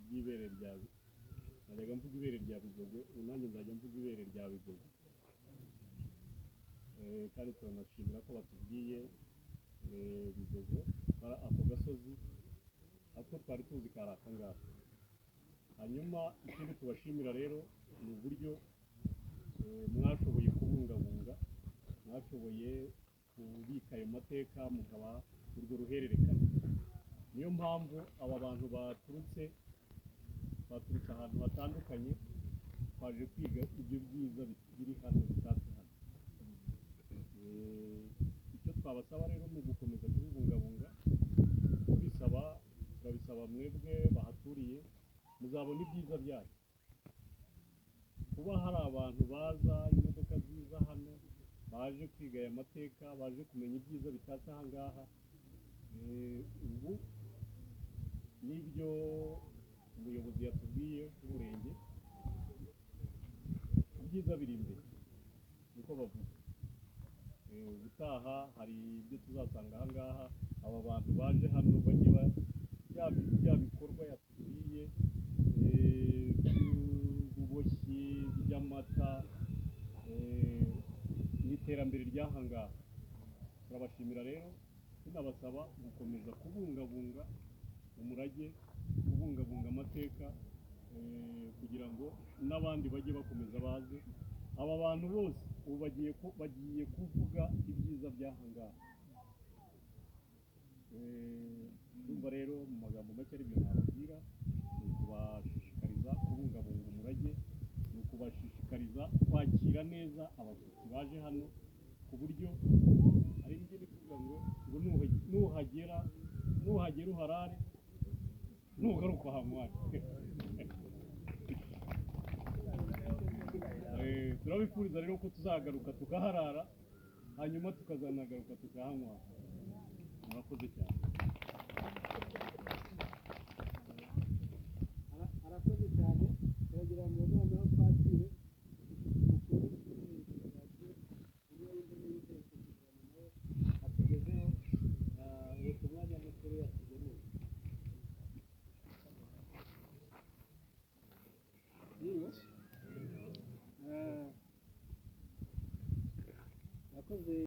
Ry'ibere rya, najyaga mvuga ibere rya Bigogwe, ubu nanjye nzajya mvuga ibere rya Bigogwe. Kandi turanashimira ko batubwiye Bigogwe, ako gasozi ako twari tuzi kari aka ngaka. Hanyuma ikindi tubashimira rero ni uburyo mwashoboye kubungabunga, mwashoboye kubika ayo mateka, mukaba urwo ruhererekane. Niyo mpamvu aba bantu baturutse ahantu hatandukanye baje kwiga ibyo byiza biri hano, bitatse hano. Icyo twabasaba rero ni ugukomeza kubibungabunga. Tubisaba, turabisaba mwebwe bahaturiye, muzabona ibyiza byayo. Kuba hari abantu baza, imodoka ziza hano baje kwiga aya mateka, baje kumenya ibyiza bitatse aha ngaha. Ubu n'ibyo umuyobozi yatubwiye w'umurenge, ibyiza biri imbere, niko bavuga. Ubutaha hari ibyo tuzasanga aha ngaha. Aba bantu baje hano bajye bya bikorwa yatubwiye by'ububoshyi, by'amata n'iterambere ry'aha ngaha. Turabashimira rero, tunabasaba gukomeza kubungabunga umurage, kubungabunga amateka, kugira ngo n'abandi bajye bakomeza baze. Aba bantu bose ubu bagiye kuvuga ibyiza by'aha ngaha. Ndumva rero mu magambo make aribyo nababwira: ni ukubashishikariza kubungabunga umurage, ni ukubashishikariza kwakira neza abashyitsi baje hano, ku buryo hari imbyino ivuga ngo nuhagera uharare, nugaruka uhamware. Turabifuriza rero ko tuzagaruka tukaharara, hanyuma tukazanagaruka tukahanywa. Murakoze cyane.